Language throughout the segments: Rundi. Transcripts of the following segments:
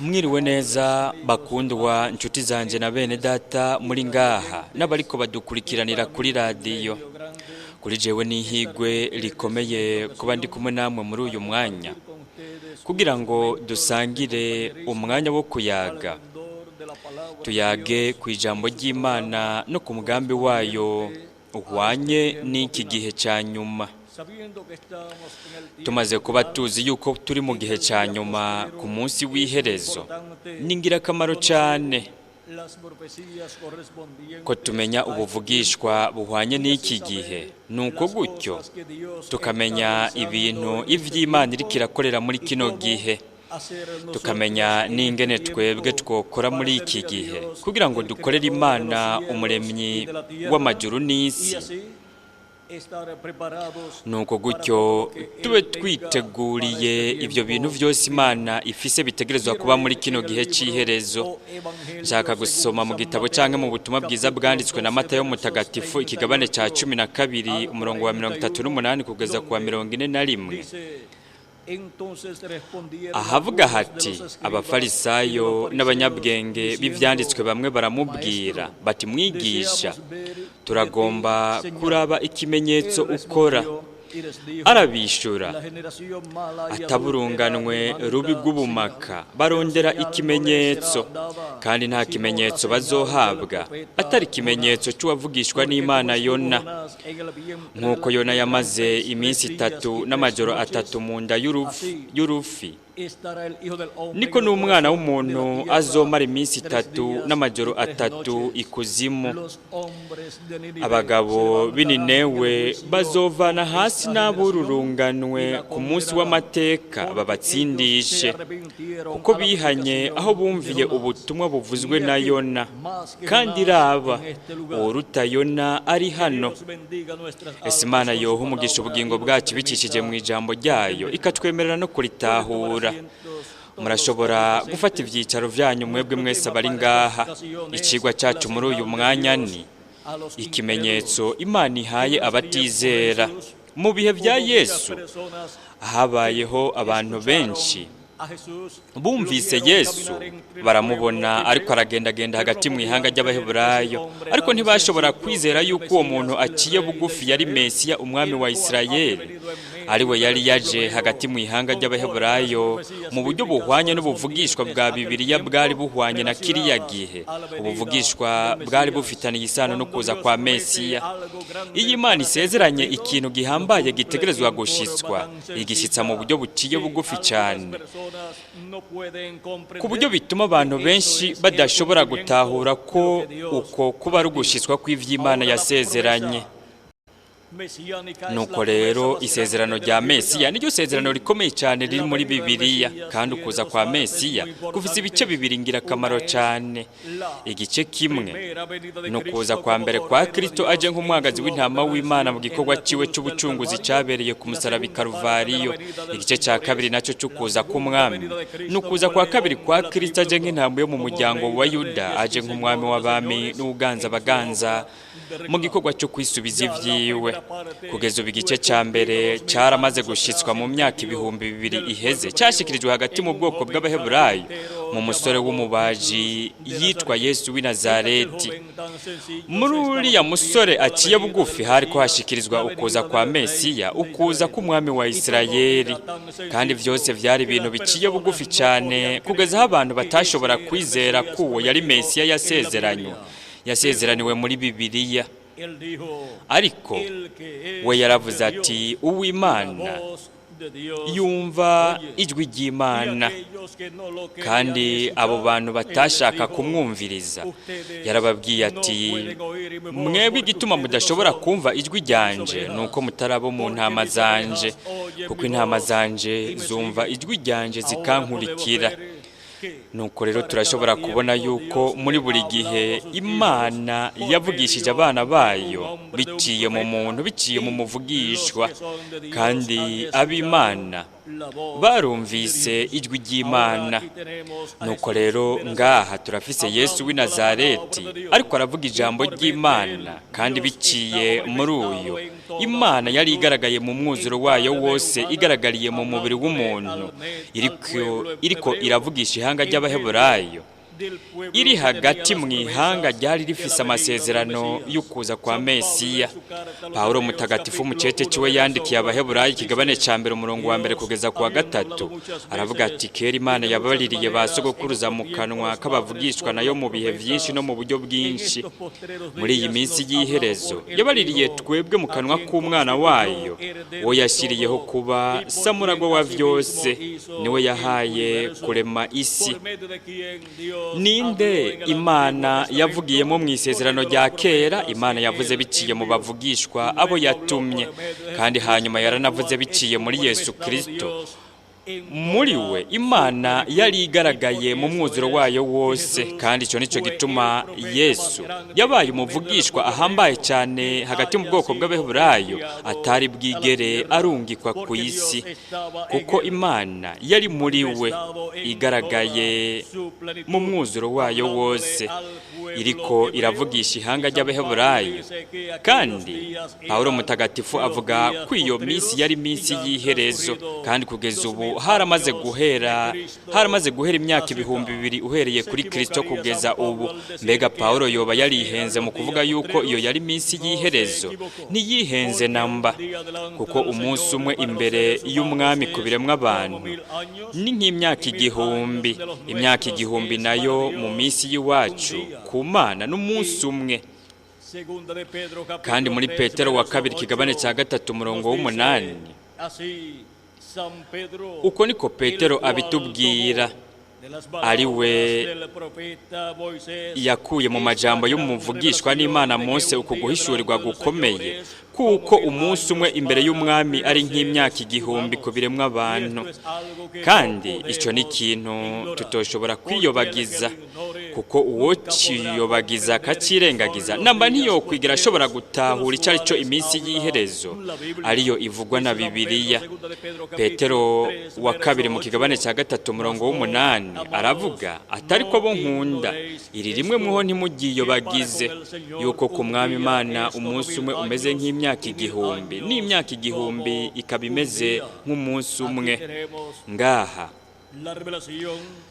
Mwiriwe neza bakundwa nshuti zanje na bene data muri ngaha n'abariko badukurikiranira kuri radiyo. Kuri jewe n'ihigwe rikomeye kuba ndi kumwe namwe muri uyu mwanya kugira ngo dusangire umwanya wo kuyaga, tuyage ku ijambo ry'Imana no ku mugambi wayo uhwanye n'iki gihe cya nyuma. Tumaze kuba tuzi yuko turi mu gihe cya nyuma ku munsi w'iherezo, ni ingirakamaro cyane ko tumenya ubuvugishwa buhwanye n'iki gihe. Nuko gutyo tukamenya ibintu ivy'Imana iriko irakorera muri kino gihe, tukamenya n'ingene twebwe twokora muri iki gihe kugira ngo dukorere Imana umuremyi w'amajuru n'isi. Nuko gutyo tube twiteguriye ibyo bintu byose Imana ifise bitegerezwa kuba muri kino gihe cy'iherezo. Nshaka gusoma mu gitabo cyangwa mu butumwa bwiza bwanditswe na Matayo Mutagatifu, ikigabane cya 12 umurongo wa 38 kugeza ku wa 41. Ahavuga hati: abafarisayo n'abanyabwenge b'ivyanditswe bamwe baramubwira bati, mwigisha, turagomba kuraba ikimenyetso ukora. Arabishura ataburunganwe rubi rw'ubumaka barondera ikimenyetso, kandi nta kimenyetso bazohabwa atari ikimenyetso c'uwavugishwa n'Imana Yona. Nk'uko Yona yamaze iminsi 3 n'amajoro 3 mu nda y'urufi, niko n'umwana w'umuntu azomara iminsi 3 n'amajoro 3 ikuzimu. Abagabo b'Ininewe bazovana hasi n'abururunganwe ku munsi w'amateka babatsindishe, kuko bihanye aho bumviye ubutumwa buvuzwe na Yona. Kandi raba, uwuruta Yona ari hano. Ese Imana yoha umugisha ubugingo bwacu bicishije mu ijambo ryayo, ikatwemerera no kuritahura. Murashobora gufata ivyicaro vyanyu mwebwe mwese abari ngaha. Icigwa cyacu muri uyu mwanya ni ikimenyetso Imana ihaye abatizera. Mu bihe vya Yesu habayeho abantu benshi bumvise Yesu, baramubona ariko aragendagenda hagati mu ihanga ry'Abaheburayo, ariko ntibashobora kwizera yuko uwo muntu aciye bugufi yari Mesiya, umwami wa Isirayeli, ariwe yari yaje hagati mu ihanga ry'Abaheburayo mu buryo buhwanye n'ubuvugishwa bwa Bibiliya bwari buhwanye na kiriya gihe. Ubuvugishwa bwari bufitaniye isano no kuza kwa Mesiya. Iyo Imana isezeranye ikintu gihambaye gitegerezwa gushitswa, igishitsa mu buryo buciye bugufi cyane, ku buryo bituma abantu benshi badashobora gutahura ko uko kuba ari ugushitswa kw'ivy'Imana yasezeranye. Nuko rero isezerano rya Mesiya niryo sezerano rikomeye cyane riri muri Bibiliya, kandi ukuza kwa Mesiya gufise ibice bibiri ngirakamaro cyane. Igice kimwe ni ukuza kwa mbere kwa Kristo aje nk'umwagazi w'intama w'Imana mu gikorwa ciwe c'ubucunguzi cyabereye ku musaraba i Karuvariyo. Igice cya kabiri nacyo c'ukuza k'umwami ni ukuza kwa kabiri kwa Kristo aje nk'intambwe yo mu muryango wa Yuda, aje nk'umwami w'abami n'uganza abaganza mu gikorwa cyo kwisubiza ivyiwe. Kugeza ubu igice cya mbere cyaramaze gushitswa mu myaka 2000 iheze, cyashikirijwe hagati mu bwoko bw'Abaheburayo mu musore w'umubaji yitwa Yesu w'i Nazareti. Muri uriya musore aciye bugufi hariko hashikirizwa ukuza kwa Mesiya, ukuza k'umwami wa Isirayeli, kandi vyose vyari ibintu biciye bugufi cyane kugeza aho abantu batashobora kwizera ko uwo yari Mesiya yasezeraniwe muri Bibiliya. Ariko we yaravuze ati, uw'Imana yumva ijwi ry'Imana. Kandi abo bantu batashaka kumwumviriza, yarababwiye ati, mwebwe igituma mudashobora kumva ijwi ryanje nuko mutarabo mu ntama zanje, kuko intama zanje zumva ijwi ryanje zikankurikira. Nuko rero turashobora kubona yuko muri buri gihe Imana yavugishije abana bayo biciye mu muntu, biciye mu muvugishwa, kandi ab'Imana Barumvise ijwi ry'Imana. Nuko rero ngaha turafise Yesu w'i Nazareti ariko aravuga ijambo ry'Imana, kandi biciye muri uyu Imana yari igaragaye mu mwuzuro wayo wose, igaragariye mu mubiri w'umuntu, iriko iravugisha ihanga ry'Abaheburayo, iri hagati mu ihanga ryari rifise amasezerano y'ukuza kwa Mesiya. Pawulo mutagatifu mu cete ciwe yandikiye Abaheburayo ikigabane ca mbere umurongo wa mbere kugeza ku wa gatatu, aravuga ati: kera Imana yabaririye ba sogokuruza mu kanwa k'abavugishwa nayo mu bihe vyinshi no mu buryo bwinshi. Muri iyi minsi y'iherezo yabaririye twebwe mu kanwa k'umwana wayo, uwo yashyiriyeho kuba samuragwa wa vyose, niwe yahaye kurema isi. Ninde Imana yavugiyemo mu isezerano rya kera? Imana yavuze biciye mu bavugishwa abo yatumye, kandi hanyuma yaranavuze biciye muri Yesu Kristo. Muri we Imana yari igaragaye mu mwuzuro wayo wose, kandi icyo nicyo gituma Yesu yabaye umuvugishwa ahambaye cyane hagati mu bwoko bw'Abaheburayo atari bwigere arungikwa ku isi, kuko Imana yari muri we igaragaye mu mwuzuro wayo wose, iriko iravugisha ihanga ry'Abaheburayo. Kandi Pawulo mutagatifu avuga ko iyo minsi yari minsi y'iherezo, kandi kugeza ubu haramaze guhera imyaka 2000 uhereye kuri Kristo kugeza ubu. Mbega Pawulo yoba yarihenze mu kuvuga yuko iyo yari minsi y'iherezo? Ntiyihenze namba, kuko umunsi umwe imbere y'umwami ku biremwa abantu ni nk'imyaka 1000, imyaka 1000 nayo mu minsi y'iwacu ku Mana n'umunsi umwe. Kandi muri Petero wa kabiri ikigabane cya 3 umurongo w'8, uko niko Petero abitubwira, ari we yakuye mu majambo y'umuvugishwa n'Imana Mose uku guhishurirwa gukomeye, kuko umunsi umwe imbere y'umwami ari nk'imyaka 1000 ku biremwa abantu. Kandi icyo ni ikintu tutoshobora kwiyobagiza, kuko uwo ciyobagiza akacirengagiza namba ntiyokwigira ashobora gutahura icyo ari cyo iminsi y'iherezo ariyo ivugwa na Bibiliya. Petero wa kabiri mu kigabane cya 3 umurongo w'8 aravuga atari ko bo nkunda, iri rimwe muho ntimugiyobagize, yuko ku mwami Imana umunsi umwe umeze nk'imyaka 1000, n'imyaka 1000 ikaba imeze nk'umunsi umwe. Ngaha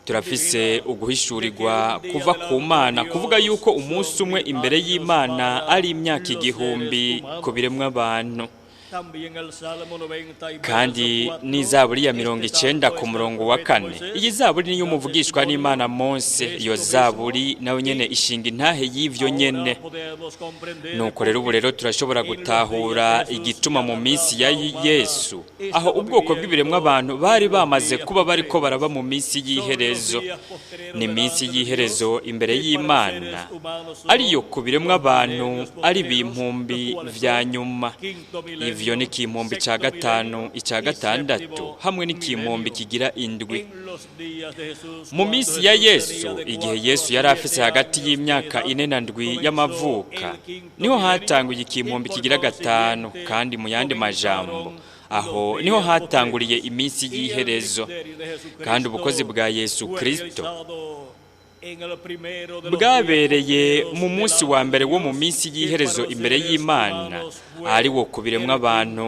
turafise uguhishurirwa kuva ku Mana kuvuga yuko umunsi umwe imbere y'Imana ari imyaka 1000 ku biremwa abantu. Kandi n'izaburi ya 90 ku murongo wa 4, iyi zaburi niyo umuvugishwa n'Imana Mose. Iyo zaburi nayo nyene ishinga intahe y'ivyo nyene. Nuko rero ubu rero turashobora gutahura igituma mu minsi ya Yesu, aho ubwoko bw'ibiremwa abantu bari bamaze kuba bariko baraba mu minsi y'iherezo. Ni minsi y'iherezo imbere y'Imana ariyo ku biremwa abantu ari bimpumbi vya nyuma. Ivyo ni ikimpumbi cya 5, icya 6 hamwe n'ikimpumbi kigira 7. Mu minsi ya Yesu, igihe Yesu yari afise hagati y'imyaka 4 na 7 y'amavuka, niho hatanguye ikimpumbi kigira 5, kandi mu yandi majambo aho niho hatanguriye iminsi y'iherezo. Kandi ubukozi bwa Yesu Kristo bwabereye mu munsi wa mbere wo mu minsi y'iherezo imbere y'Imana, ari wo ku biremwa abantu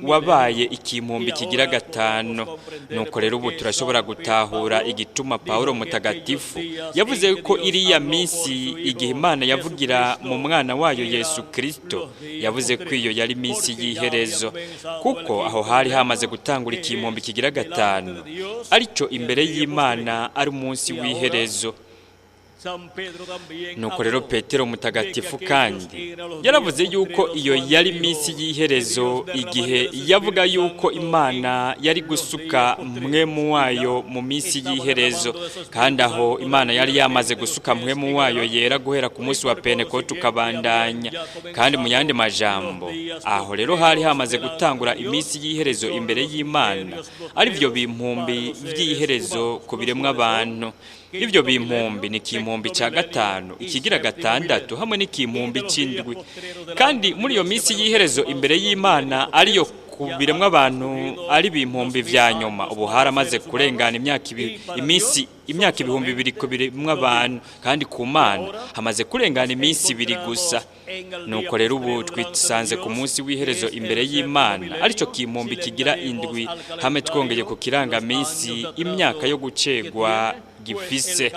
wabaye ikimpumbi kigira 5. Nuko rero ubu turashobora gutahura igituma Pawulo mutagatifu yavuze ko iriya minsi igihe Imana yavugira mu mwana wayo Yesu Kristo, yavuze ko iyo yari minsi y'iherezo, kuko aho hari hamaze gutangura ikimpumbi kigira 5, aricyo imbere y'Imana ari umunsi w'iherezo. Nuko rero Petero mutagatifu kandi yaravuze yuko iyo yari minsi y'iherezo igihe yavuga yuko Imana yari gusuka mpwemu wayo mu minsi y'iherezo, kandi aho Imana yari yamaze gusuka mpwemu wayo yera guhera ku munsi wa Pentekote ukabandanya. Kandi mu yandi majambo, aho rero hari hamaze gutangura iminsi y'iherezo imbere y'Imana, ari byo bimpumbi vy'iherezo ku biremwa abantu. Ivyo bimpumbi ni ikimpumbi cya 5, ikigira 6 hamwe n'ikimpumbi c'indwi. Kandi muri iyo minsi y'iherezo imbere y'Imana ariyo ku biremwa abantu ari ibihumbi vya nyuma. Ubu haramaze kurengana imyaka iminsi imyaka 2000 ku biremwa abantu, kandi ku Mana hamaze kurengana iminsi 2 gusa. Nuko rero ubu twisanze ku munsi w'iherezo imbere y'Imana, arico kimpumbi kigira 7, hamwe twongeye ku kirangaminsi imyaka yo gucegwa gifise,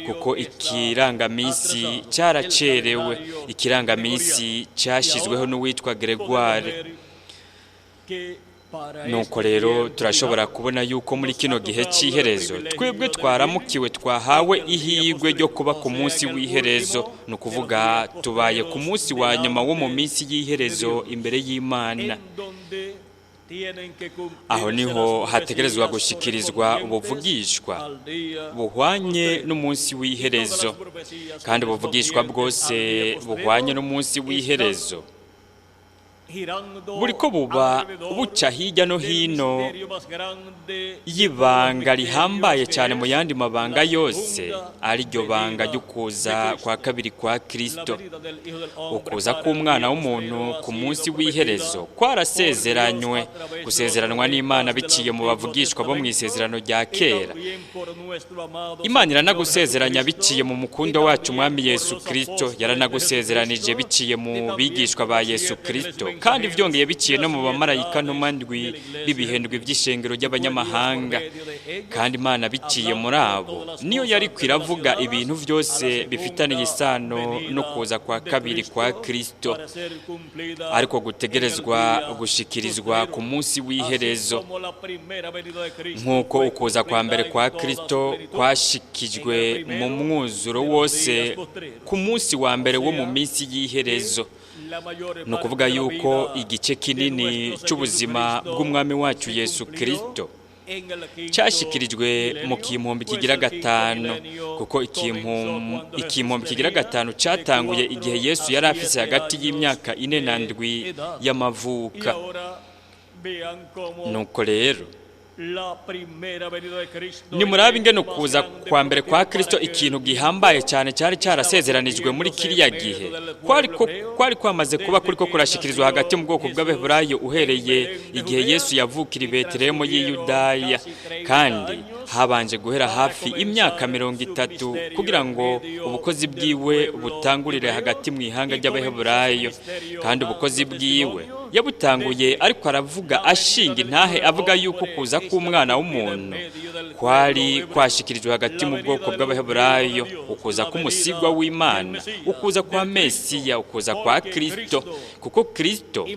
kuko ikirangaminsi cyaracerewe. Ikirangaminsi cyashyizweho n'uwitwa Gregoire. Nuko rero turashobora kubona yuko muri kino gihe cy'iherezo twebwe twaramukiwe, twahawe ihirwe ryo kuba ku munsi w'iherezo. Ni ukuvuga tubaye ku munsi wa nyuma wo mu minsi y'iherezo imbere y'Imana. Aho niho hategerezwa gushikirizwa ubuvugishwa buhwanye n'umunsi w'iherezo, kandi ubuvugishwa bwose buhwanye n'umunsi w'iherezo buriko buba buca hirya no hino y'ibanga rihambaye cyane mu yandi mabanga yose, ariryo banga ry'ukuza kwa kabiri kwa Kristo. Ukuza k'umwana w'umuntu ku munsi w'iherezo kwarasezeranywe, gusezeranwa n'Imana biciye mu bavugishwa bo mu isezerano rya kera. Imana iranagusezeranya biciye mu mukundo wacu Mwami Yesu Kristo, yaranagusezeranije biciye mu bigishwa ba Yesu Kristo, kandi vyongeye biciye no mu bamarayika ntumwa ndwi b'ibihendwi by'ishengero ry'abanyamahanga. Kandi Imana biciye muri abo niyo yari kwiravuga ibintu vyose bifitaniye isano no kuza kwa kabiri kwa Kristo, ariko gutegerezwa gushikirizwa ku munsi w'iherezo. Nk'uko ukuza kwa mbere kwa Kristo kwashikijwe mu mwuzuro wose ku munsi wa mbere wo mu minsi y'iherezo, ni ukuvuga yuko igice kinini cy'ubuzima bw'umwami wacu Yesu Kristo cyashyikirijwe mu kimpumbi kigira 5, kuko ikimpumbi kigira 5 cyatanguye igihe Yesu yari afise hagati y'imyaka 4 na 7 y'amavuka. Nuko rero nimurabe ingene ukuza kwa mbere kwa Kristo, ikintu gihambaye cyane cyari cyarasezeranijwe muri kiriya gihe, kwari kwamaze kuba kuriko kurashikirizwa hagati mu bwoko bw'Abaheburayo uhereye igihe Yesu yavukira i Betelehemu y'i Yudaya, kandi habanje guhera hafi imyaka 30 kugira ngo ubukozi bwiwe butangurire hagati mu ihanga ry'Abaheburayo. Kandi ubukozi bwiwe yabutanguye ariko aravuga ashinga intahe, avuga yuko kuza k'umwana w'umuntu kwari kwashikirijwe hagati mu bwoko bw'Abaheburayo, ukuza k'umusigwa w'Imana, ukuza kwa Mesiya, ukuza kwa Kristo, kuko Kristo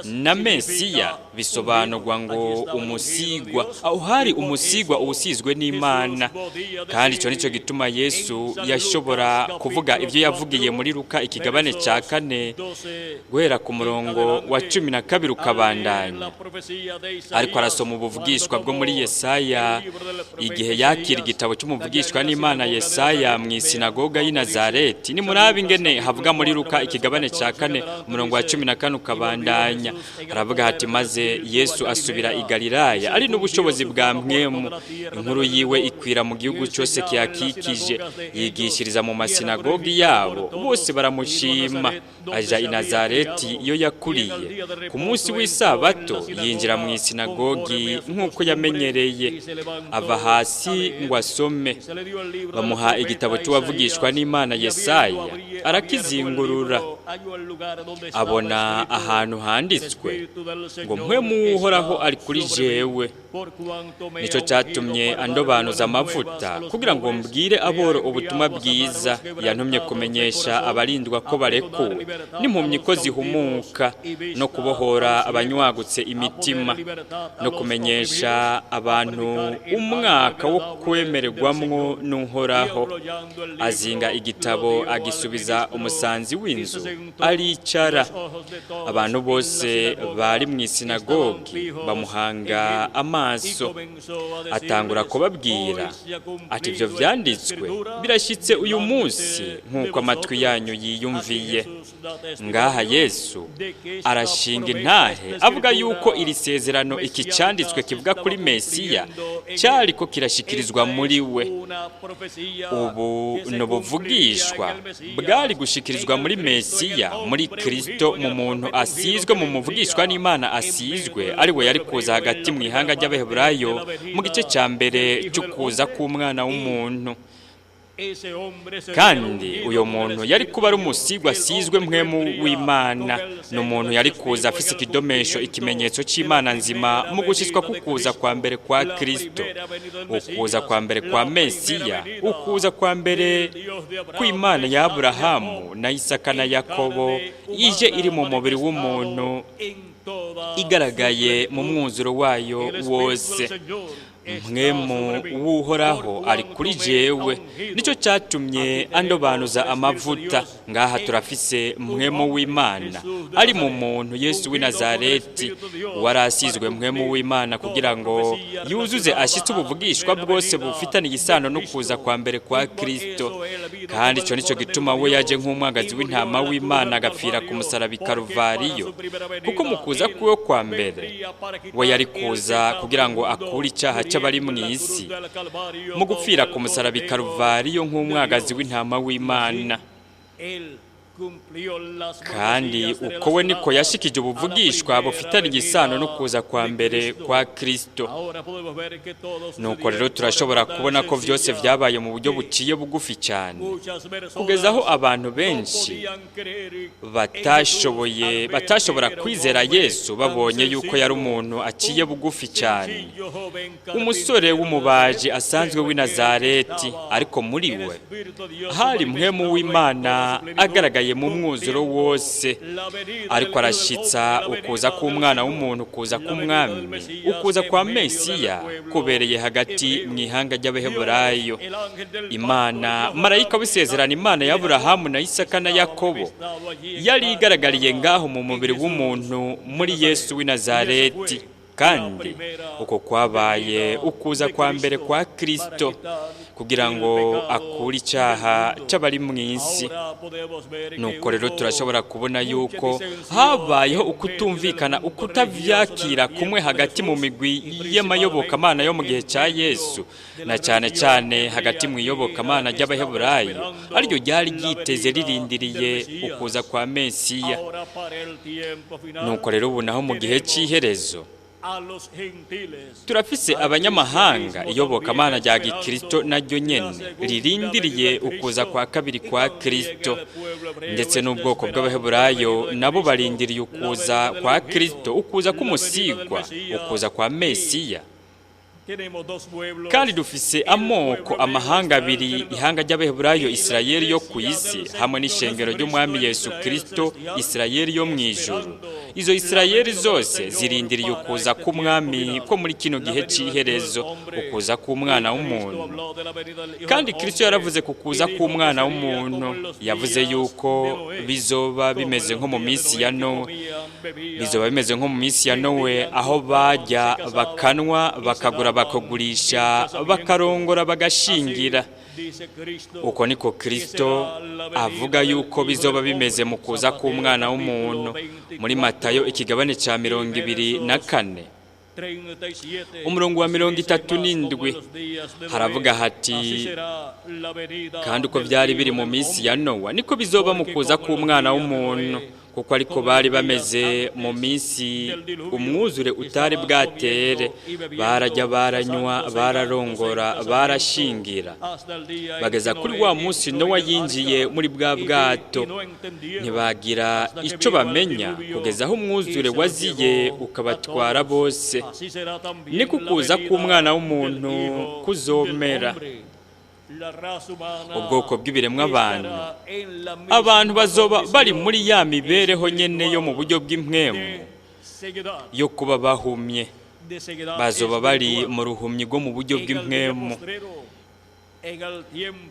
na Mesiya bisobanurwa ngo umusigwa. Aho hari umusigwa usizwe n'Imana, kandi icyo nicyo gituma Yesu yashobora kuvuga ibyo yavugiye muri Luka ikigabane cya 4 guhera ku murongo wa 12 ukabandanya. Ariko arasoma ubuvugishwa bwo muri Yesaya igihe yakira igitabo cy'umuvugishwa n'Imana Yesaya mu isinagoga y'i Nazareti. Nimurabe ingene havuga muri Luka ikigabane cya 4 umurongo wa 14 ukabandanya. Haravuga hati: maze Yesu asubira i Galilaya ari n'ubushobozi bwa mpwemu, inkuru yiwe ikwira mu gihugu cyose kiyakikije, yigishiriza mu masinagogi yabo, bose baramushima. Aja i Nazareti iyo yakuriye, ku munsi w'isabato yinjira mu isinagogi nk'uko yamenyereye, ava hasi ngo asome. Bamuha igitabo cy'uwavugishwa n'Imana Yesaya, arakizingurura, abona ahantu handitswe ngo mpwemu w'Uhoraho ari kuri jewe, nicyo cyatumye andobanuza amavuta kugira ngo mbwire aboro ubutumwa bwiza, yantumye kumenyesha abarindwa ko barekuwe, n'impumyi ko zihumuka, no kubohora abanywagutse imitima, no kumenyesha abantu umwaka wo kwemererwamwo n'Uhoraho. Azinga igitabo agisubiza umusanzi w'inzu, aricara. Abantu bose bari mu isinagogi bamuhanga amaso. Atangura kubabwira ati: ibyo vyanditswe birashyitse uyu munsi nk'uko amatwi yanyu yiyumviye. Ngaha Yesu arashinga intahe avuga yuko iri sezerano, iki cyanditswe kivuga kuri Mesiya, cyariko kirashikirizwa muri we. Ubu ni ubuvugishwa bwari gushikirizwa muri Mesiya. Mesiya muri Kristo, mu muntu asizwe, mu muvugishwa n'Imana asizwe, ari we yari kuza hagati mu ihanga ry'Abaheburayo mu gice cya mbere cy'ukuza k'umwana w'umuntu. Kandi uyo muntu yari kuba ari umusigwa asizwe mpwemu w'Imana, ni umuntu yari kuza afise ikidomesho, ikimenyetso cy'Imana nzima mu gushyitswa k'ukuza kwa mbere kwa Kristo, ukuza kwa mbere kwa Mesiya, ukuza kwa mbere kw'Imana ya Aburahamu na Isaka na Yakobo, ije iri mu mubiri w'umuntu, igaragaye mu mwuzuro wayo wose. Mpwemu w'Uhoraho ari kuri jewe, nicyo cyatumye andobanuza amavuta. Ngaha turafise mpwemu w'Imana ari mu muntu Yesu w'i Nazareti, wari asizwe mpwemu w'Imana kugira ngo yuzuze ashyitse ubuvugishwa bwose bufitanye isano no kuza kwa mbere kwa Kristo. Kandi icyo nicyo gituma we yaje nk'umwagazi w'intama w'Imana agapfira ku musaraba i Karuvariyo, kuko mu kuza kwiwe kwa mbere we yari kuza kugira ngo akure icyaha cy'abari mu isi mu gupfira ku musaraba i Karuvariyo nk'umwagazi w'intama w'Imana. Kandi uko we niko yashikije ubuvugishwa bufitanye isano no kuza kwa mbere kwa Kristo. Nuko rero turashobora kubona ko vyose vyabaye mu buryo buciye bugufi cyane, kugeza aho abantu benshi batashobora kwizera Yesu babonye yuko yari umuntu aciye bugufi cyane, umusore w'umubaji asanzwe w'i Nazareti, ariko muri we hari mpwemu w'Imana agaragaye mu mwuzuro wose, ariko arashyitsa ukuza k'umwana w'umuntu, ukuza k'umwami, ukuza kwa Mesiya kubereye hagati mu ihanga ry'Abaheburayo. Imana, marayika w'isezerano, Imana ya Aburahamu na Isaka na Yakobo, yari igaragariye ngaho mu mubiri w'umuntu muri Yesu w'i Nazareti. Kandi uko kwabaye ukuza kwa mbere kwa Kristo kugira ngo akure icyaha cy'abari mu isi. Nuko rero turashobora kubona yuko habayeho ukutumvikana, ukutavyakira kumwe hagati mu migwi y'amayobokamana yo mu gihe cya Yesu, na cyane cyane hagati mu iyobokamana ry'Abaheburayo, ariryo ryari ryiteze ririndiriye ukuza kwa Mesiya. Nuko rero ubu naho mu gihe cy'iherezo turafise abanyamahanga, iyobokamana rya Gikristo naryo nyene ririndiriye ukuza kwa kabiri kwa Kristo, ndetse n'ubwoko bw'Abaheburayo nabo barindiriye ukuza kwa Kristo, ukuza k'umusigwa, ukuza kwa Mesiya. Kandi dufise amoko, amahanga abiri, ihanga ry'Abaheburayo Isirayeli yo ku isi, hamwe n'ishengero ry'Umwami Yesu Kristo Isirayeli yo mu ijuru. Izo Isirayeli zose zirindiriye ukuza k'umwami ko muri kino gihe cy'iherezo, ukuza k'umwana w'umuntu. Kandi Kristo yaravuze ku kuza k'umwana w'umuntu, yavuze yuko bizoba bimeze nko mu minsi ya Nowe, bizoba bimeze nko mu minsi ya Nowe, aho bajya bakanwa, bakagura, bakagurisha, bakarongora, bagashingira. Uko niko Kristo avuga yuko bizoba bimeze mu kuza k'umwana w'umuntu. Muri Matayo ikigabane cya 24 umurongo wa 37 haravuga hati: kandi uko byari biri mu minsi ya Nowa niko bizoba mu kuza k'umwana w'umuntu, kuko ariko bari bameze mu minsi umwuzure utari bwatere, barajya, baranywa, bararongora, barashingira, bageza kuri wa munsi Nowa yinjiye muri bwa bwato, ntibagira icyo bamenya kugeza aho umwuzure waziye ukabatwara bose. Niko kuza k'umwana w'umuntu kuzomera. Ubwoko bw'ibiremwa abantu bazoba bari muri ya mibereho nyene yo mu buryo bw'impwemu yo kuba bahumye, bazoba bari mu ruhumyi rwo mu buryo bw'impwemu.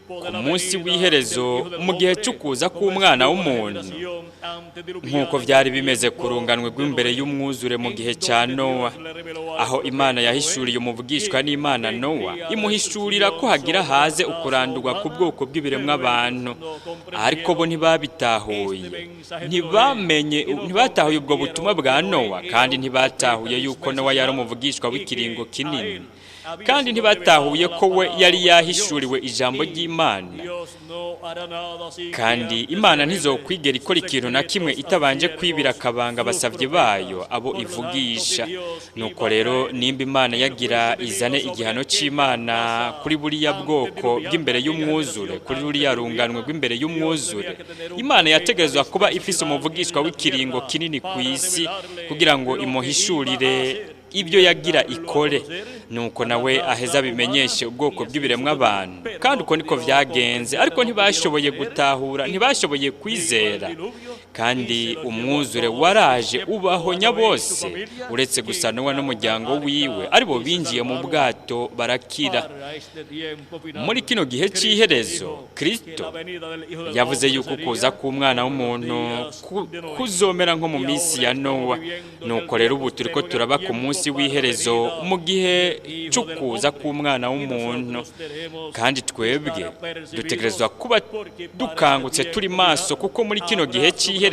Ku munsi w'iherezo, mu gihe cy'ukuza k'umwana w'umuntu, nk'uko byari bimeze ku runganwe rw'imbere y'umwuzure mu gihe cya Nowa, aho Imana yahishuriye umuvugishwa n'Imana Nowa, imuhishurira ko hagira haze ukurandurwa ku bwoko bw'ibiremwa abantu, ariko bo ntibabitahuye, ntibamenye, ntibatahuye ubwo butumwa bwa Nowa, kandi ntibatahuye yuko Nowa yari umuvugishwa w'ikiringo kinini. Kandi ntibatahuye ko we yari yahishuriwe ijambo ry'Imana. Kandi Imana ntizokwigera ikora ikintu na kimwe itabanje kwibira akabanga abasavye bayo abo ivugisha. Nuko rero nimba Imana yagira izane igihano c'Imana kuri buriya bwoko bw'imbere y'umwuzure, kuri ruriya runganwe rw'imbere y'umwuzure, Imana yategerezwa kuba ifise umuvugishwa w'ikiringo kinini ku isi kugira ngo imuhishurire ibyo yagira ikore, nuko nawe aheza abimenyeshe ubwoko bw'ibiremwa abantu. Kandi uko niko vyagenze, ariko ntibashoboye gutahura, ntibashoboye kwizera. Kandi umwuzure waraje ubahonya bose, uretse gusa Nowa n'umuryango wiwe, aribo binjiye mu bwato barakira. Muri kino gihe c'iherezo, Kristo yavuze yuko kuza k'umwana w'umuntu kuzomera nko mu minsi ya Nowa. Nuko rero ubu turiko turaba ku munsi w'iherezo mu gihe c'ukuza k'umwana w'umuntu. Kandi twebwe dutegerezwa kuba dukangutse turi maso, kuko muri kino gihe c'iherezo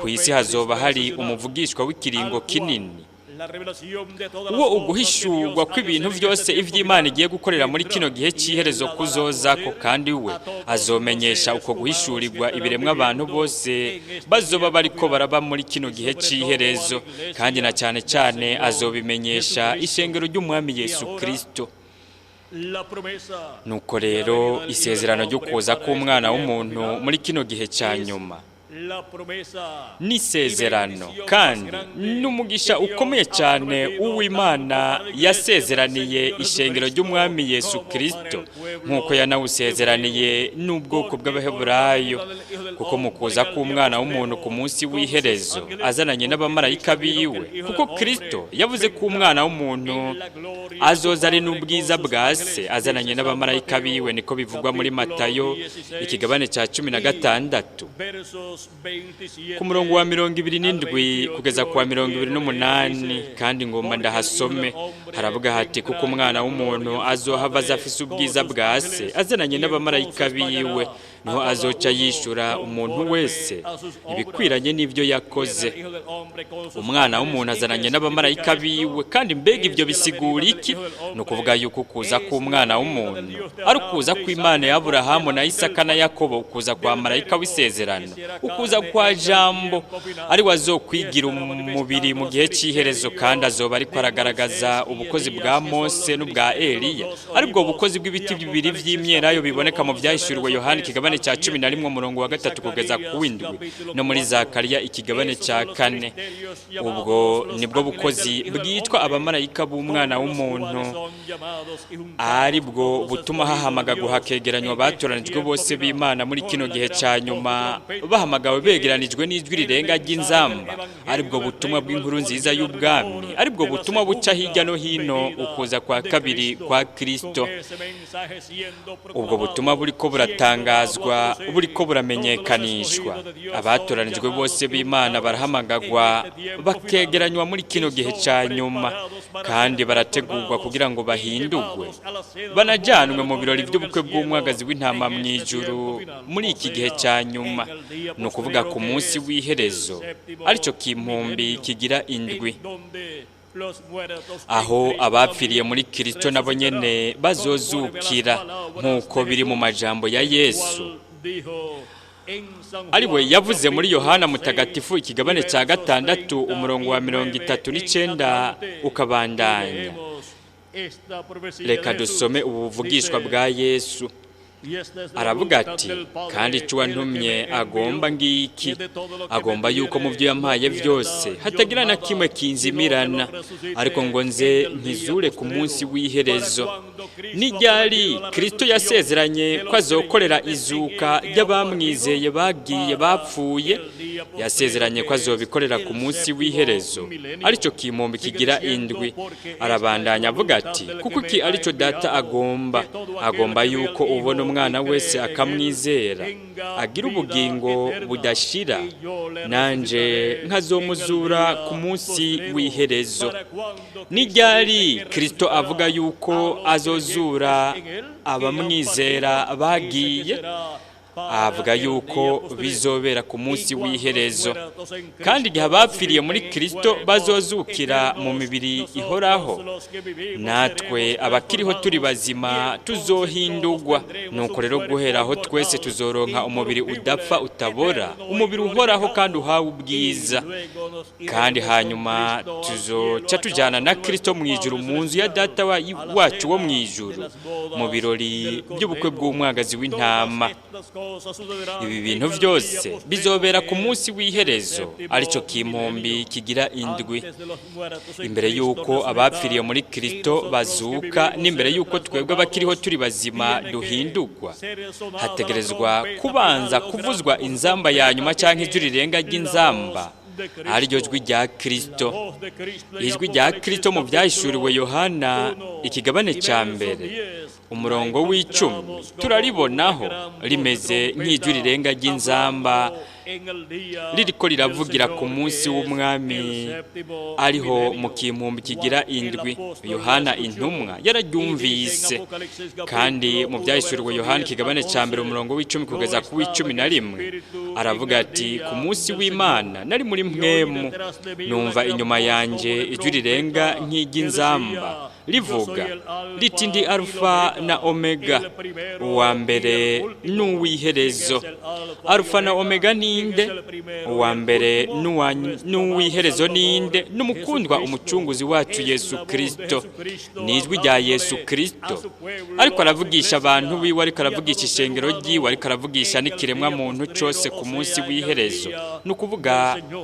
ku isi hazoba hari umuvugishwa w'ikiringo kinini, uwo uguhishurwa kw'ibintu vyose ivy'Imana igiye gukorera muri kino gihe c'iherezo kuzozako, kandi we azomenyesha uko guhishurirwa ibiremwa abantu bose bazoba bariko baraba muri kino gihe c'iherezo, kandi na cane cane azobimenyesha ishengero ry'Umwami Yesu Kristo. Nuko rero isezerano ryo kuza k'umwana w'umuntu muri kino gihe ca nyuma n'isezerano kandi n'umugisha ukomeye cyane uw'Imana yasezeraniye ishengero ry'Umwami Yesu Kristo, nk'uko yanawusezeraniye n'ubwoko bw'Abaheburayo, kuko mu kuza k'umwana w'umuntu ku munsi w'iherezo azananye n'abamarayika biwe, kuko Kristo yavuze ko umwana w'umuntu azoza ari n'ubwiza bwa se azananye n'abamarayika biwe, niko bivugwa muri Matayo ikigabane cya 16 ku murongo wa 27 kugeza ku wa 28. Kandi ngomba ndahasome, haravuga hati: kuko umwana w'umuntu azohava aza afise ubwiza bwa se azananye n'abamarayika biwe, niho azoca yishura umuntu wese ibikwiranye n'ibyo yakoze. Umwana w'umuntu azananye n'abamarayika biwe. Kandi mbega ibyo bisigura iki? Ni ukuvuga yuko ukuza k'umwana w'umuntu ari ukuza kw'Imana ya Aburahamu na Isaka na Yakobo, ukuza kwa marayika w'isezerano, ukuza kwa Jambo ari we azokwigira umubiri mu gihe cy'iherezo, kandi azoba ariko aragaragaza ubukozi bwa Mose n'ubwa Eliya, aribwo bukozi bw'ibiti bibiri vy'imyelayo biboneka mu vyahishuriwe Yohana ikigabane cya 11 umurongo wa 3 kugeza ku w'indwi, no muri Zakariya ikigabane cya 4. Ubwo nibwo bukozi bwitwa abamarayika b'umwana w'umuntu, aribwo butuma hahamagagwa hakegeranywa abatoranijwe bose b'Imana muri kino gihe cya nyuma, bahamagawe begeranijwe n'ijwi rirenga ry'inzamba, aribwo butumwa bw'inkuru nziza y'ubwami, aribwo butumwa buca hirya no hino ukuza kwa kabiri kwa Kristo. Ubwo butumwa buriko buratangazwa, buriko buramenyekanishwa. Abatoranijwe bose b'Imana barahamagagwa bakegeranywa muri kino gihe cya nyuma, kandi barategurwa kugira ngo bahindurwe banajanwe mu birori by'ubukwe bw'umwagazi w'intama mu ijuru muri iki gihe cya nyuma, ni ukuvuga ku munsi w'iherezo, aricyo kimpumbi kigira indwi, aho abapfiriye muri Kristo nabo nyene bazozukira, nk'uko biri mu majambo ya Yesu, ari we yavuze muri Yohana Mutagatifu ikigabane cya 6 umurongo wa 39 ukabandanya. Reka dusome ubu buvugishwa bwa Yesu. Aravuga ati: kandi icyo wantumye agomba ngiki, agomba yuko mu byo yampaye byose hatagira na kimwe kinzimirana, ariko ngo nze nkizure ku munsi w'iherezo. N'iryari Kristo yasezeranye ko azokorera izuka ry'abamwizeye bagiye bapfuye? Yasezeranye ko azobikorera ku munsi w'iherezo, aricyo kimpumbi kigira indwi. Arabandanya avuga ati: kuko iki aricyo Data agomba, agomba yuko ubona umwana wese akamwizera agira ubugingo budashira, nanje nkazomuzura ku munsi w'iherezo. N'iryari Kristo avuga yuko azozura abamwizera bagiye? Avuga yuko bizobera ku munsi w'iherezo, kandi igihe abapfiriye muri Kristo bazozukira mu mibiri ihoraho, natwe abakiriho turi bazima tuzohindurwa. Nuko rero guhera aho twese tuzoronka umubiri udapfa utabora, umubiri uhoraho kandi uhawe ubwiza. Kandi hanyuma tuzoca tujyana na Kristo mu ijuru, mu nzu ya Data wacu wo mu ijuru, mu birori by'ubukwe bw'umwagazi w'intama. Ibi bintu byose bizobera ku munsi w'iherezo, aricyo kimpumbi kigira indwi. Imbere y'uko abapfiriye muri Kristo bazuka, n'imbere y'uko twebwe abakiriho turi bazima duhindurwa, hategerezwa kubanza kuvuzwa inzamba ya nyuma, cyangwa ijwi rirenga ry'inzamba, ariryo jwi rya Kristo. Ijwi rya Kristo mu Byahishuriwe Yohana ikigabane cya 1 umurongo w'10 turaribonaho rimeze nk'ijwi rirenga ry'inzamba ririko riravugira ku munsi w'Umwami, ariho mu kimpumbi kigira indwi. Yohana intumwa yararyumvise. Kandi mu Byahishuriwe Yohana ikigabane cya 1 umurongo w'10 kugeza ku w'11 aravuga ati: "Ku munsi w'Imana nari muri mwemu, numva inyuma yanjye ijwi rirenga nk'iry'inzamba rivuga riti: Ndi Arufa na Omega, uwa mbere n'uw'iherezo." Arufa na Omega ninde? Uwa mbere n'uw'iherezo ninde? N'umukundwa umucunguzi wacu Yesu Kristo. Ni ijwi rya Yesu Kristo ariko aravugisha abantu biwe, ariko aravugisha ishengero ryiwe, ariko aravugisha n'ikiremwa muntu cyose ku munsi w'iherezo, ni ukuvuga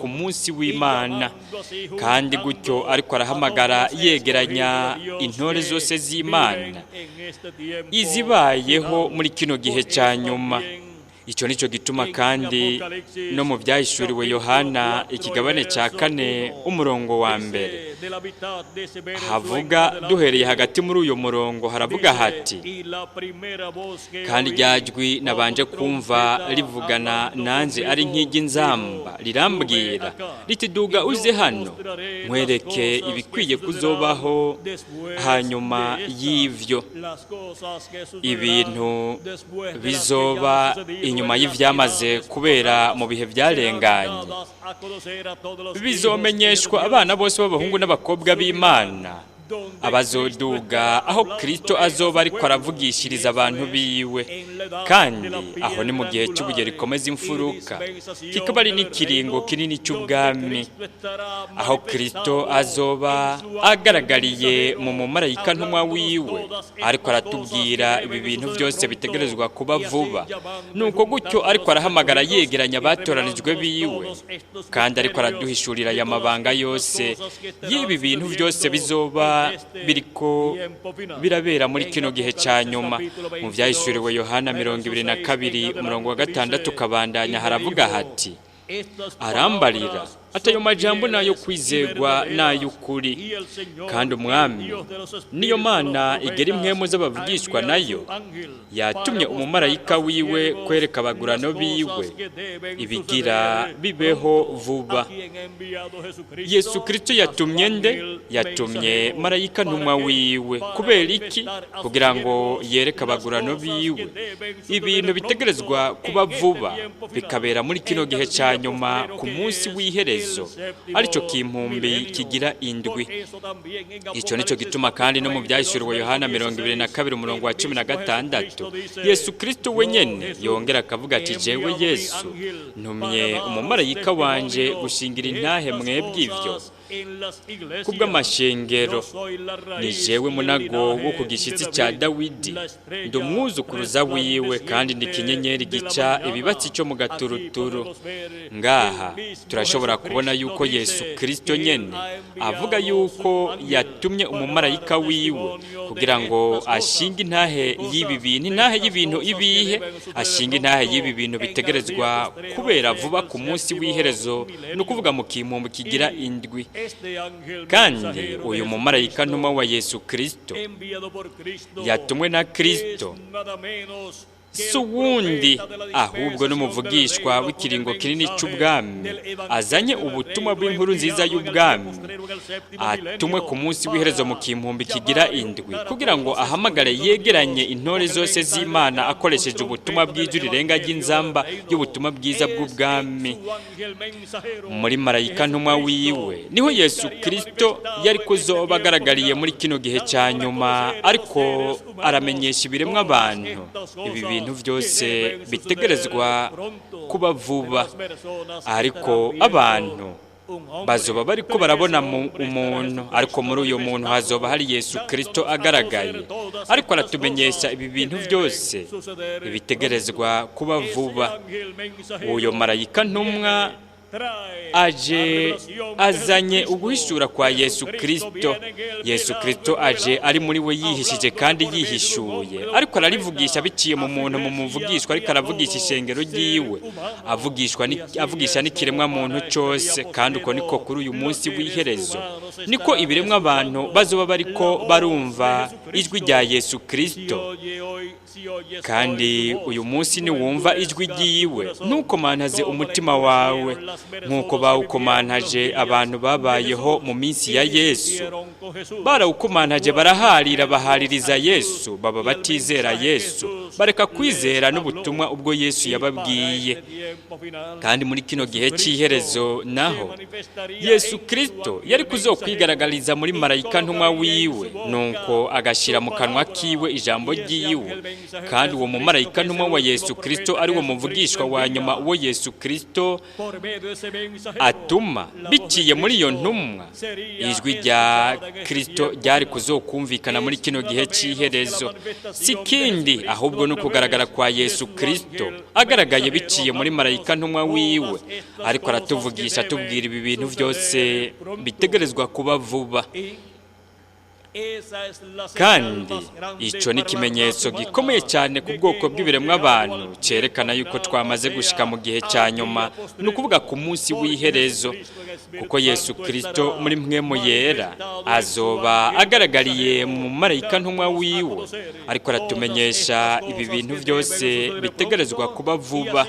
ku munsi w'Imana. Kandi gutyo ariko arahamagara yegeranya intore zose z'Imana izibayeho muri kino gihe cya nyuma. Icyo nicyo gituma kandi no mu Byahishuriwe Yohana ikigabane cya 4 umurongo wa 1 havuga, duhereye hagati muri uyu murongo, haravuga hati: "Kandi rya jwi nabanje kumva rivugana nanjye ari nk'iry'inzamba rirambwira riti: Duga uze hano, nkwereke ibikwiye kuzobaho hanyuma y'ivyo." Ibintu bizoba inyuma y'ivyamaze kubera mu bihe byarenganye bizomenyeshwa abana bose b'abahungu n'abakobwa b'Imana abazoduga aho Kristo azoba ariko aravugishiriza abantu biwe. Kandi aho ni mu gihe cy'ubuye rikomeza imfuruka, kikaba ari n'ikiringo kinini cy'ubwami, aho Kristo azoba agaragariye mu mumarayika ntumwa wiwe, ariko aratubwira ibi bintu byose bitegerezwa kuba vuba. Nuko gutyo ariko arahamagara yegeranya abatoranijwe biwe, kandi ariko araduhishurira aya mabanga yose y'ibi bintu byose bizoba biriko birabera muri kino gihe cya nyuma. Mu Byahishuriwe Yohana 22 umurongo wa 6 kabandanya haravuga hati: "Arambarira ati: Ayo majambo nayo kwizegwa n'ay'ukuri, kandi Umwami niyo Mana igera impwemu z'abavugishwa nayo yatumye umumarayika wiwe kwereka abagurano biwe ibigira bibeho vuba." Yesu Kristo yatumye nde? Yatumye marayika ntumwa wiwe. Kubera iki? Kugira ngo yereke abagurano biwe ibintu bitegerezwa kuba vuba, bikabera muri kino gihe cya nyuma ku munsi w'iherezo, aricyo kimpumbi kigira indwi. Icyo nicyo gituma kandi no mu Byahishuriwe Yohana 22 umurongo wa 16 Yesu Kristo wenyene yongera akavuga ati: "Jewe Yesu ntumye umumarayika wanje gushingira intahe mwebwe ivyo kubw'amashengero. Ni jewe munago wo ku gishyitsi cya Dawidi, ndi umwuzukuruza wiwe, kandi ndi ikinyenyeri gica ibibatsi cyo mu gaturuturu." Ngaha turashobora kubona yuko Yesu Kristo nyene avuga yuko yatumye umumarayika wiwe kugira ngo ashinge intahe y'ibi bintu. Intahe y'ibintu ibihe? Ashinge intahe y'ibi bintu bitegerezwa kubera vuba ku munsi w'iherezo, ni ukuvuga mu kimpumbi kigira indwi. Kandi uyu mumarayika ntumwa wa Yesu Kristo yatumwe na Kristo Si uwundi ahubwo n'umuvugishwa w'ikiringo kinini cy'ubwami azanye ubutumwa bw'inkuru nziza y'ubwami, atumwe ku munsi w'iherezo mu kimpumbi kigira indwi, kugira ngo ahamagare yegeranye intore zose z'Imana akoresheje ubutumwa bw'ijwi rirenga ry'inzamba y'ubutumwa bwiza bw'ubwami. Muri marayika ntumwa wiwe niho Yesu Kristo yari kuzoba agaragariye muri kino gihe cya nyuma, ariko aramenyesha ibiremwa abantu ibi bintu byose bitegerezwa kuba vuba. Ariko abantu bazoba bariko barabona umuntu, ariko muri uyo muntu hazoba hari Yesu Kristo agaragaye, ariko aratumenyesha ibi bintu byose bitegerezwa kuba vuba. Uyo marayika ntumwa aje azanye uguhishura kwa Yesu Kristo. Yesu Kristo aje ari muri we yihishije kandi yihishuye, ariko ararivugisha biciye mu muntu, mu muvugishwa, ariko aravugisha ishengero ryiwe, avugisha n'ikiremwa muntu cyose. Kandi uko niko kuri uyu munsi w'iherezo niko ibiremwa abantu bazoba bariko barumva ijwi rya Yesu Kristo. Kandi uyu munsi niwumva ijwi ryiwe, ntukomantaze umutima wawe nk'uko bawukomantaje abantu babayeho mu minsi ya Yesu. Barawukomantaje baraharira, bahaririza Yesu, baba batizera Yesu, bareka kwizera n'ubutumwa ubwo Yesu yababwiye. Kandi muri kino gihe cy'iherezo naho Yesu Kristo yari kuzokwigaragariza muri marayika ntumwa wiwe, nuko agashyira mu kanwa kiwe ijambo ryiwe. Kandi uwo mumarayika ntumwa wa Yesu Kristo ari wo muvugishwa wa nyuma uwo Yesu Kristo atuma biciye muri iyo ntumwa, ijwi rya Kristo ryari kuzokumvikana muri kino gihe cy'iherezo. Si kindi ahubwo no kugaragara kwa Yesu Kristo agaragaye biciye muri marayika ntumwa wiwe, ariko aratuvugisha atubwira ibi bintu byose bitegerezwa kuba vuba. Kandi icyo ni ikimenyetso gikomeye cyane ku bwoko bw'ibiremwa abantu, cyerekana yuko twamaze gushika mu gihe cya nyuma, ni ukuvuga ku munsi w'iherezo, kuko Yesu Kristo muri mpwemu yera azoba agaragariye mu marayika ntumwa wiwe, ariko aratumenyesha ibi bintu byose bitegerezwa kuba vuba.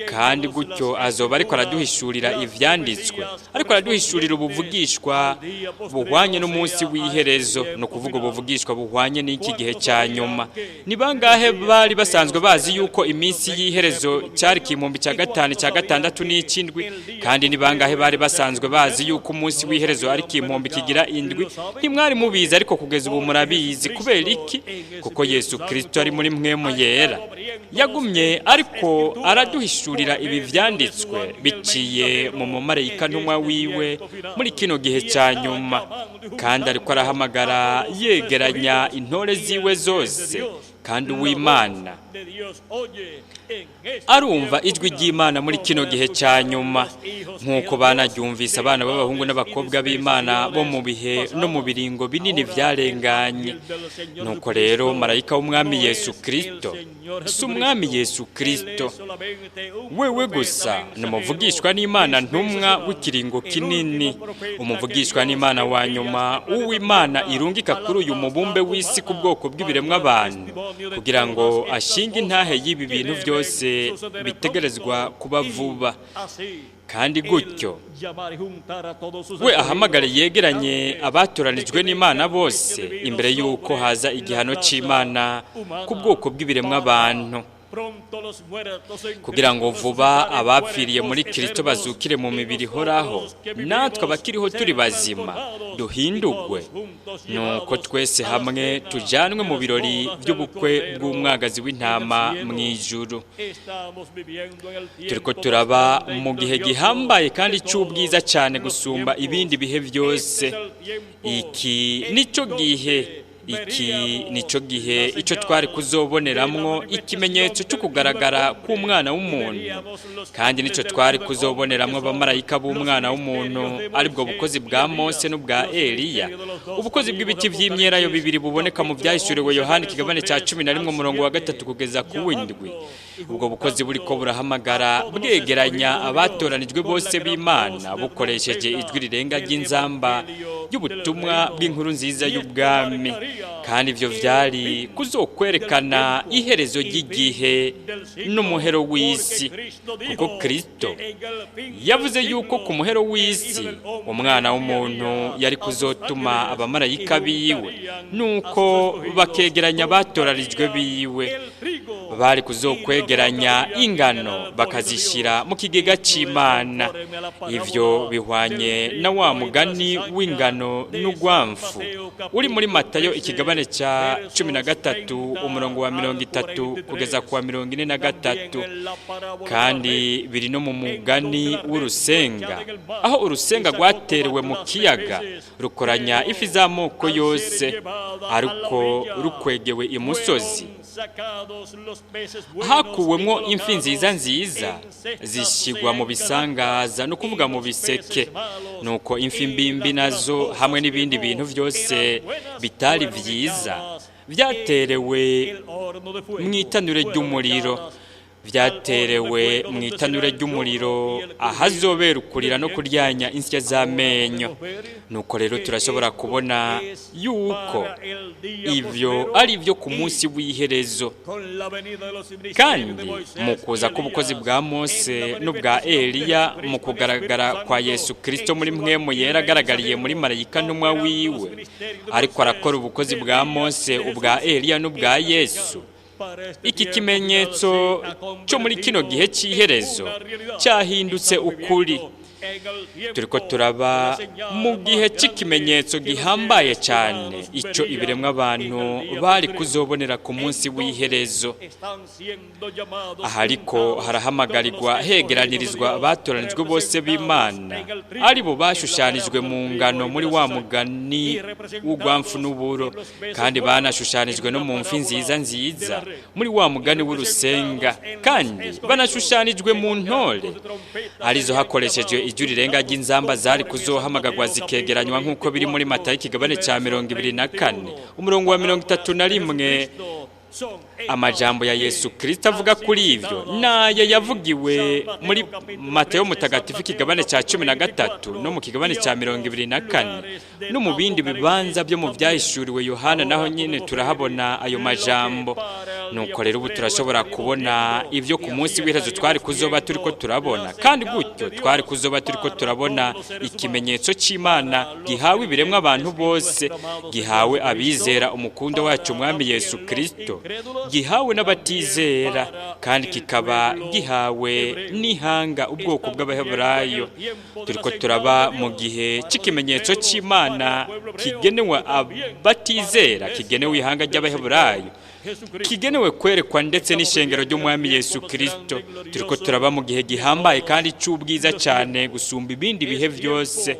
Kandi gutyo azoba ariko araduhishurira ivyanditswe, ariko araduhishurira ubuvugishwa buhwanye n'umunsi w'iherezo, no kuvuga ubuvugishwa buhwanye n'iki gihe cya nyuma. Ni bangahe bari basanzwe bazi yuko iminsi y'iherezo cyari kimpumbi cya gatanu, cya gatandatu n'ikindwi? Kandi ni bangahe bari basanzwe bazi yuko umunsi w'iherezo ari kimpumbi kigira indwi? Ntimwari mubizi, ariko kugeza ubu murabizi. Kubera iki? Kuko Yesu Kristo ari muri mpwemu yera yagumye ariko araduhishurira ibi vyanditswe biciye mu mumarayika ntumwa wiwe muri kino gihe cya nyuma. Kandi ariko arahamagara yegeranya intore ziwe zose, kandi uw'Imana arumva ijwi ry'Imana muri kino gihe cya nyuma, nk'uko banaryumvise abana b'abahungu n'abakobwa b'Imana bo mu bihe no mu biringo binini byarenganye. Nuko rero marayika w'umwami Yesu Kristo si umwami Yesu Kristo wewe gusa, ni umuvugishwa n'Imana ntumwa w'ikiringo kinini, umuvugishwa n'Imana wa nyuma uw'Imana irungika kuri uyu mubumbe w'isi ku bwoko bw'ibiremwa abantu, kugira ngo ashinge intahe y'ibi bintu byose bitegerezwa kuba vuba. Kandi gutyo we ahamagare yegeranye abatoranijwe n'Imana bose imbere y'uko haza igihano cy'Imana ku bwoko bw'ibiremwa abantu, kugira ngo vuba abapfiriye muri Kristo bazukire mu mibiri ihoraho, natwe abakiriho turi bazima duhindugwe, nuko twese hamwe tujanwe mu birori by'ubukwe bw'umwagazi w'intama mu ijuru. Turiko turaba mu gihe gihambaye kandi cy'ubwiza cyane gusumba ibindi bihe byose. Iki nico gihe, iki nico gihe icyo twari kuzoboneramwo ikimenyetso cyo kugaragara k'umwana w'umuntu, kandi nicyo twari kuzoboneramwo abamarayika b'umwana w'umuntu, aribwo bukozi bwa Mose n'ubwa Eliya, ubukozi bw'ibiti by'imyelayo bibiri buboneka mu byahishuriwe Yohana ikigabane cya 11 umurongo wa 3 kugeza ku w'indwi. Ubwo bukozi buriko burahamagara bwegeranya abatoranijwe bose b'Imana bukoresheje ijwi rirenga ry'inzamba y'ubutumwa bw'inkuru nziza y'ubwami. Kandi ivyo vyari kuzokwerekana iherezo ry'igihe n'umuhero w'isi, kuko Kristo yavuze yuko ku muhero w'isi umwana w'umuntu yari kuzotuma abamarayika biwe, nuko bakegeranya batorarijwe biwe. Bari kuzokwegeranya ingano bakazishyira mu kigega cy'Imana. Ivyo bihwanye na wa mugani w'ingano n'ugwamfu uri muri Matayo ikigabane cya 13 umurongo wa 30 kugeza ku wa 43. Kandi biri no mu mugani w'urusenga, aho urusenga rwaterewe mu kiyaga rukoranya ifi z'amoko yose, ariko rukwegewe imusozi hakuwemwo imfi nziza nziza zishyirwa mu bisangaza, no kuvuga mu biseke. Nuko imfi mbimbi nazo hamwe n'ibindi bintu byose bitari byiza byaterewe mu itanure ry'umuriro, byaterewe mu itanure ry'umuriro ahazobera ukurira no kuryanya insya z'amenyo. Nuko rero turashobora kubona yuko ivyo ari byo ku munsi w'iherezo. Kandi mu kuza k'ubukozi bwa Mose n'ubwa Eliya, mu kugaragara kwa Yesu Kristo muri mpwemu yera agaragariye muri marayika ntumwa wiwe, ariko arakora ubukozi bwa Mose, ubwa Eliya n'ubwa Yesu. Iki kimenyetso cyo muri kino gihe cy'iherezo cyahindutse ukuri. Turiko turaba mu gihe cy'ikimenyetso gihambaye cyane, icyo ibiremwa abantu bari kuzobonera ku munsi w'iherezo. Aha ariko harahamagarirwa hegeranirizwa abatoranijwe bose b'Imana, ari bo bashushanijwe mu ngano muri wa mugani w'ugwamfu n'uburo, kandi banashushanijwe no mu mfi nziza nziza muri wa mugani w'urusenga, kandi banashushanijwe mu ntore arizo hakoreshejwe ijwi rirenga ry'inzamba zari kuzohamagagwa zikegeranywa, nk'uko biri muri Matayo ikigabane cya 24 umurongo wa 31. Amajambo ya Yesu Kristo avuga kuri ivyo nayo yavugiwe muri Matayo mutagatifu ikigabane cya 13 no mu kigabane cya 24 no mu bindi bibanza byo mu byahishuriwe Yohana, naho nyine turahabona ayo majambo. Nuko rero ubu turashobora kubona ivyo ku munsi w'iherezo twari kuzoba turiko turabona, kandi gutyo twari kuzoba turiko turabona ikimenyetso cy'Imana gihawe ibiremwa abantu bose, gihawe abizera umukundo wacu Umwami Yesu Kristo, gihawe n'abatizera, kandi kikaba gihawe n'ihanga ubwoko bw'Abaheburayo. Turiko turaba mu gihe cy'ikimenyetso cy'Imana kigenewe abatizera, kigenewe ihanga ry'Abaheburayo, kigenewe kwerekwa ndetse n'ishengero ry'Umwami Yesu Kristo. Turiko turaba mu gihe gihambaye kandi cy'ubwiza cyane gusumba ibindi bihe byose.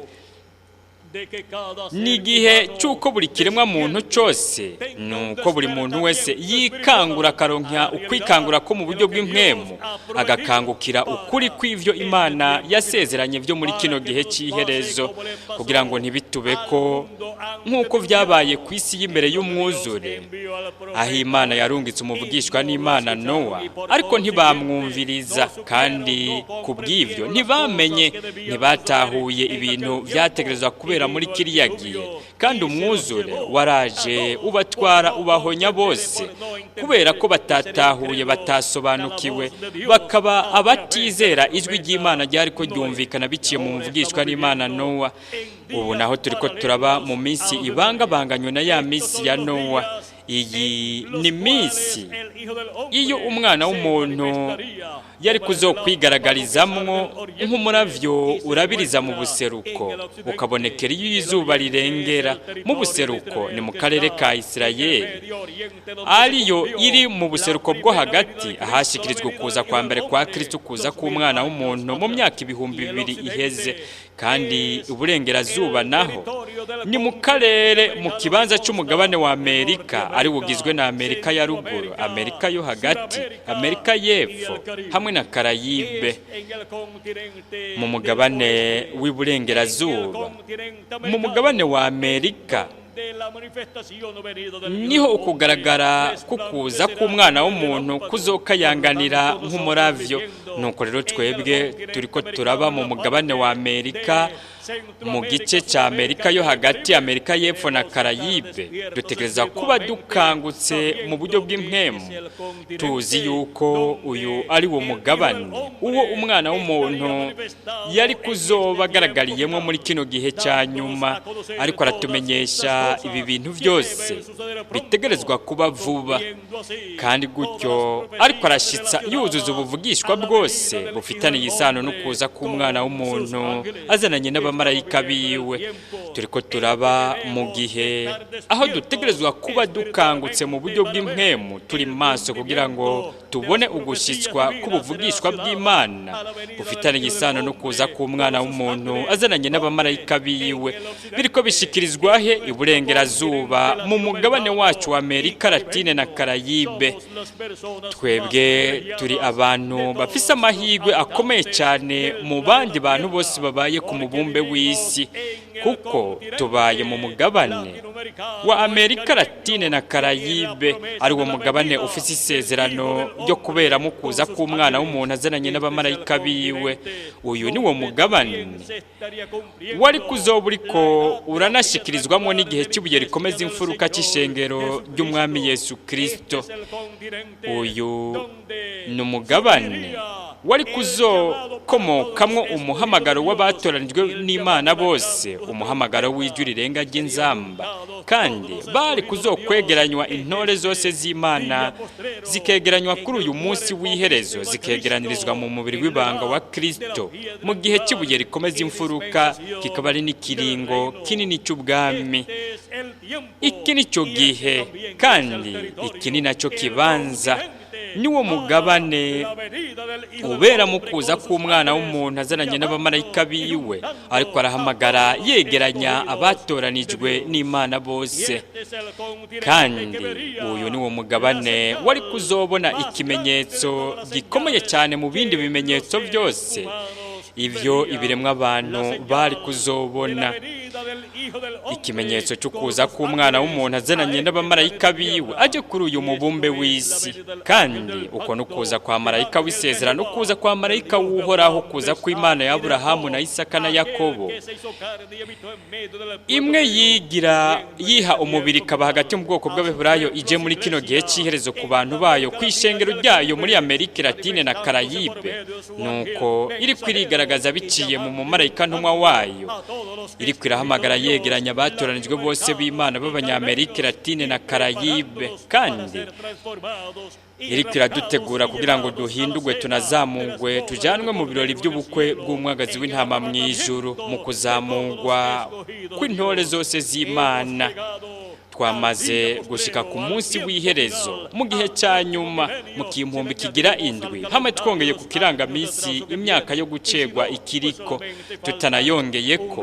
Ni igihe cy'uko buri kiremwa muntu cyose, nuko buri muntu wese yikangura akaronka ukwikangura ko mu buryo bw'impwemu, agakangukira ukuri kw'ivyo Imana yasezeranye byo muri kino gihe cy'iherezo, kugira ngo ntibitube ko nk'uko vyabaye ku isi y'imbere y'umwuzure, aho Imana yarungitse umuvugishwa n'Imana Nowa, ariko ntibamwumviriza, kandi ku bw'ivyo ntibamenye, ntibatahuye ibintu vyategerezwa kubera muri kiriya gihe. Kandi umwuzure waraje ubatwara ubahonya bose, kubera ko batatahuye, batasobanukiwe, bakaba abatizera ijwi ry'Imana ryari ko ryumvikana biciye mu mvugishwa n'Imana Nowa. Ubu naho turiko turaba mu minsi ibangabanganywe na ya minsi ya Nowa. Iyi ni minsi iyo umwana w'umuntu yari kuzokwigaragarizamwo nk'umuravyo urabiriza mu buseruko, ukabonekera iyo izuba rirengera. Mu buseruko ni mu karere ka Isirayeli, ariyo iri mu buseruko bwo hagati, ahashikirijwe kuza kwa mbere kwa Kristo, kuza k'umwana w'umuntu mu myaka 2000 iheze. Kandi uburengerazuba naho ni mu karere mu kibanza cy'umugabane wa Amerika, ari bugizwe na Amerika ya ruguru, Amerika yo hagati, Amerika y'epfo hamwe na Karayibe. Mu mugabane w'iburengerazuba, mu mugabane wa Amerika, niho ukugaragara kukuza k'umwana w'umuntu kuzokayanganira nk'umuravyo. Nuko rero twebwe turiko turaba mu mugabane wa Amerika, Mu gice cya Amerika yo hagati, Amerika y'Epfo na Karayibe, dutegereza kuba dukangutse mu buryo bw'impwemu, tuzi yuko uyu ari wo mugabane uwo Umwana w'umuntu yari kuzoba agaragariyemo muri kino gihe cya nyuma, ariko aratumenyesha ibi bintu byose bitegerezwa kuba vuba, kandi gutyo ariko arashyitsa yuzuza ubuvugishwa bwose bufitaniye isano no kuza k'Umwana w'umuntu azananye n'abamarayika biwe. Turiko turaba mu gihe aho dutegerezwa kuba dukangutse mu buryo bw'impwemu, turi maso kugira ngo tubone ugushyitswa k'ubuvugishwa bw'Imana bufitaniye isano no kuza k'Umwana w'umuntu azananye n'abamarayika biwe. Biriko bishikirizwa he? Iburengerazuba, mu mugabane wacu wa Amerika Latine na Karayibe. Twebwe turi abantu bafise amahirwe akomeye cyane mu bandi bantu bose babaye ku mubumbe w'isi, kuko tubaye mu mugabane wa Amerika Latine na Karayibe, ari wo mugabane ufise isezerano ryo kuberamo kuza k'Umwana w'umuntu azananye n'abamarayika biwe. Uyu ni wo mugabane wari kuzoba uriko uranashikirizwamo n'igihe cy'ibuye rikomeza imfuruka cy'ishengero ry'Umwami Yesu Kristo. Uyu ni umugabane wari kuzokomokamwo umuhamagaro w'abatoranijwe n'Imana bose, umuhamagaro w'ijwi rirenga ry'inzamba, kandi bari kuzokwegeranywa, intore zose z'Imana zikegeranywa kuri uyu munsi w'iherezo, zikegeranirizwa mu mubiri w'ibanga wa Kristo mu gihe cy'ibuye rikomeza imfuruka, kikaba ari n'ikiringo kinini cy'ubwami. Iki ni cyo gihe, kandi iki ni nacyo kibanza, niwo mugabane ubera mu kuza k'Umwana w'umuntu azananye n'abamarayika biwe, ariko arahamagara yegeranya abatoranijwe n'Imana bose. Kandi uyu ni wo mugabane wari kuzobona ikimenyetso gikomeye cyane mu bindi bimenyetso byose ibyo ibiremwa abantu bari kuzobona, ikimenyetso cyo kuza k'Umwana w'umuntu azananye n'abamarayika biwe ajye kuri uyu mubumbe w'isi. Kandi uko no kuza kwa marayika w'isezerano, kuza kwa marayika w'Uhoraho, kuza kw'Imana ya Aburahamu na Isaka na Yakobo, imwe yigira yiha umubiri ikaba hagati mu bwoko bw'Abaheburayo, ije muri kino gihe cy'iherezo ku bantu bayo, ku ishengero ryayo muri Amerika Latine na Karayibe. Nuko iri kwirigaragaza biciye mu mumarayika ntumwa wayo, iri kwirahamagara yegeranya abatoranijwe bose b'Imana b'Abanyamerika Latine na Karayibe, kandi iriko iradutegura kugira ngo duhindurwe tunazamugwe tujanwe mu birori by'ubukwe bw'Umwagazi w'Intama mu ijuru, mu kuzamugwa kw'intore zose z'Imana. Twamaze gushika ku munsi w'iherezo, mu gihe cya nyuma, mu kimpumbi kigira indwi, hamwe twongeye ku kirangamisi imyaka yo gucegwa ikiriko, tutanayongeye ko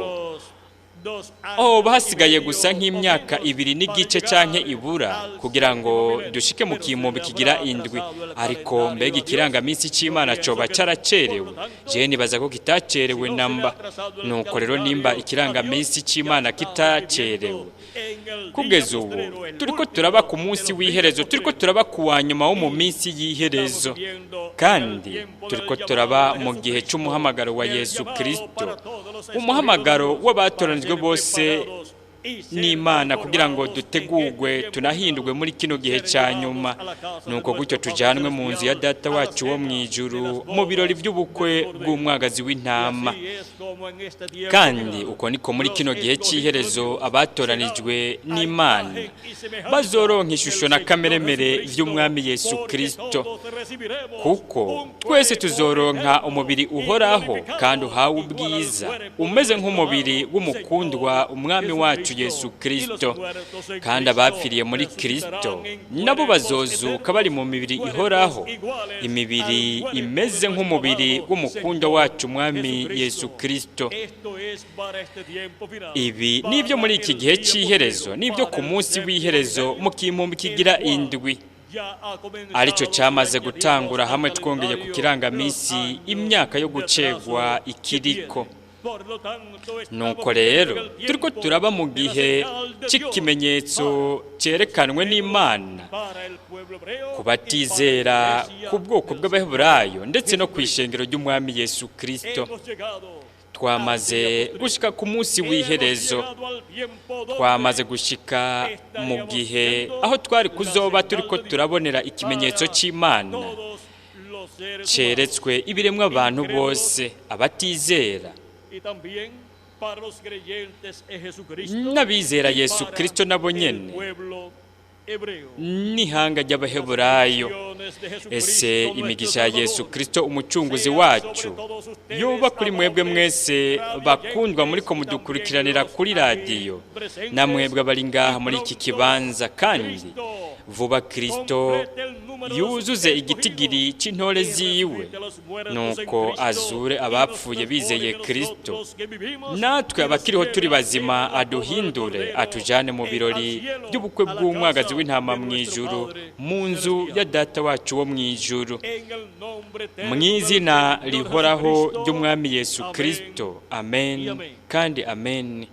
oh hasigaye gusa nk'imyaka 2.5 canke ibura kugira ngo dushike mu kimpumbi kigira indwi. Ariko mbega ikirangamisi c'Imana coba caracerewe? Je nibaza ko kitacerewe namba. Nuko rero nimba ikirangamisi c'Imana kitacerewe, kugeza ubu turiko turaba ku munsi w'iherezo, turiko turaba ku wa nyuma wo mu minsi y'iherezo, kandi turiko turaba mu gihe c'umuhamagaro wa Yesu Kristo, umuhamagaro w'abatoranijwe bose n'Imana kugira ngo dutegurwe tunahindurwe muri kino gihe cya nyuma, nuko gutyo tujanwe mu nzu ya Data wacu wo mu ijuru mu birori by'ubukwe bw'Umwagazi w'Intama. Kandi uko niko muri kino gihe cy'iherezo abatoranijwe n'Imana bazoronka ishusho na kameremere by'Umwami Yesu Kristo, kuko twese tuzoronka umubiri uhoraho kandi uhawe ubwiza, umeze nk'umubiri w'umukundwa Umwami wacu Yesu Kristo. Kandi abapfiriye muri Kristo nabo bazozuka bari mu mibiri ihoraho, imibiri imeze nk'umubiri w'umukundwa wacu Umwami Yesu Kristo. Ibi nibyo muri iki gihe cy'iherezo, nibyo ku munsi w'iherezo mu kimpumbi kigira indwi, aricyo cyamaze gutangura hamwe twongeye ku kirangamisi imyaka yo gucegwa ikiriko. Nuko rero turiko turaba mu gihe cy'ikimenyetso cyerekanwe n'Imana ku batizera, ku bwoko bw'Abaheburayo, ndetse no ku ishengero ry'Umwami Yesu Kristo. Twamaze gushika ku munsi w'iherezo, twamaze gushika mu gihe aho twari kuzoba turiko turabonera ikimenyetso c'Imana ceretswe ibiremwa abantu bose, abatizera n'abizera Yesu Kristo nabo nyene, n'ihanga ry'Abaheburayo. Ese imigisha ya Yesu Kristo umucunguzi wacu yoba kuri mwebwe mwese bakundwa muriko mudukurikiranira kuri radiyo, na mwebwe abari ngaha muri iki kibanza. Kandi vuba Kristo yuzuze igitigiri c'intore ziwe, nuko azure abapfuye bizeye Kristo, natwe abakiriho turi bazima aduhindure, atujane mu birori by'ubukwe bw'umwagazi w'intama mu ijuru, mu nzu ya Data wacu wo mu ijuru. Mu izina rihoraho ry'Umwami Yesu Kristo, amen kandi amen.